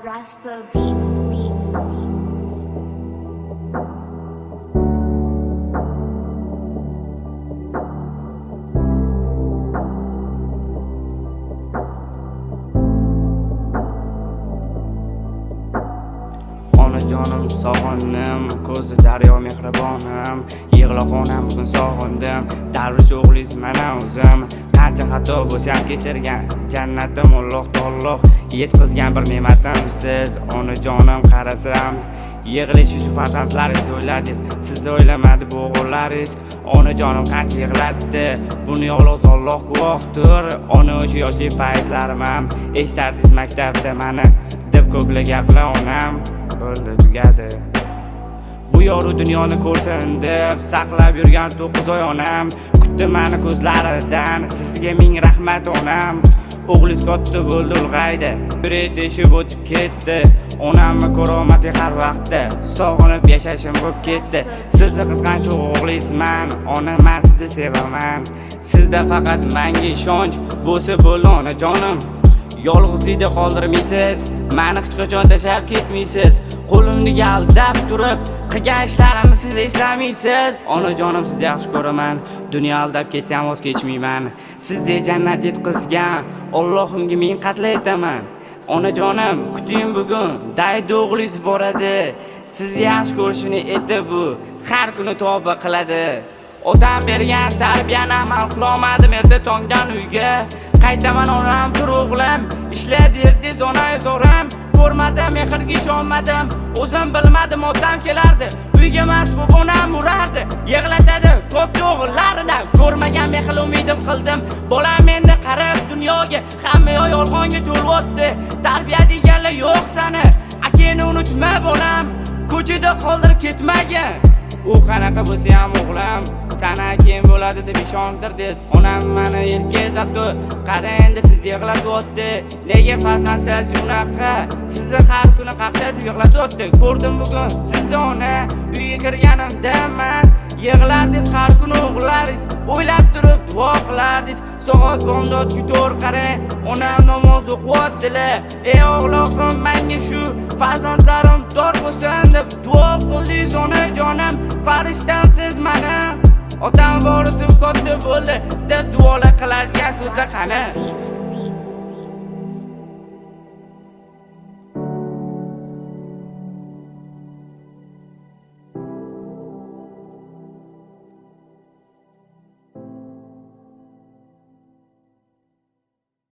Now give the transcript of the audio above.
Raspa Beats, Beats, Beats. Onajonim sog'indim, ko'zi daryo mehribonim, yig'loq onam bugun sog'indim. Darvish o'g'lingiz mana o'zim, qancha xato bo'lsam kechirgan, jannatim Alloh taolo yetkazgan bir ne'matim siz. Onajonim qarasam yig'ilishi shu farzandlaringiz o'yladingiz, sizni o'ylamadi bu o'g'illaringiz. Onajonim qancha yig'latdi, buni yolg'iz Alloh guvohdir. Ona o'sha yoshlik paytlarim ham eshitardingiz maktabda mani deb ko'plar gaplar onam. Bo'ldi, tugadi. Bu yorug' dunyoni ko'rsin deb saqlab yurgan 9 oy onam kutdi mani ko'zlaridan. Sizga ming rahmat onam. O'g'lingiz katta bo'ldi, ulg'aydi, yurak teshib o'tib ketdi. Onamni ko'rolmaslik har vaqtda sog'inib yashashim bo'lib ketdi. Sizni qizg'anch o'g'lingizman, ona, men sizni sevaman. Sizda faqat menga ishonch bo'lsa bo'ldi onajonim. Yolg'izlikda qoldirmaysiz, meni hech qachon tashlab ketmaysiz. Qo'limni aldab turib qilgan ishlarimni siz eslamaysiz. Onajonim sizni yaxshi ko'raman, dunyo aldab ketsam voz kechmayman. Sizni jannat yetkazgan Allohimga ming qatla aytaman. Onajonim, kuting bugun daydi o'g'lingiz boradi. Sizni yaxshi ko'rishini aytib bu har kuni tavba qiladi. Otam bergan tarbiyani amal qilolmadim, erta tongdan uyga qaytaman onam, tur o'g'lim, ishla derdingiz onay zo'ram. Ko'rmadim, mehrga ishonmadim, o'zim bilmadim otam kelardi uyga mas bu onam urardi, yig'latadi katta o'g'illaridan. Ko'rmagan mehr umidim qildim, bolam endi qarab dunyoga hamma yoq yolg'onga to'lyapti. Tarbiya deganlar yo'q sani, akangni unutma bolam, ko'chada qoldirib ketmagin. U qanaqa bo'lsa ham o'g'lim, sana kim bo'ladi deb ishontirdiz. Onam meni yelkazatdi, qara endi siz yig'latyapti. Nega farzandingiz unaqa, sizni har kuni qaqshatib yig'latyapti. Ko'rdim bugun sizni ona, uyga kirganimda man yig'lardingiz har kuni o'g'laringiz, o'ylab turib duo qilardingiz. Soat bomdodga to'g'ri qarang, onam namoz o'qiyaptilar. Ey Allohim, menga shu farzandlarim dor bo'lsin deb duo qildingiz onajonim. Farishtamsiz mani, otam vorisim katta bo'ldi deb duolar qilargan so'zlar qani? Beats.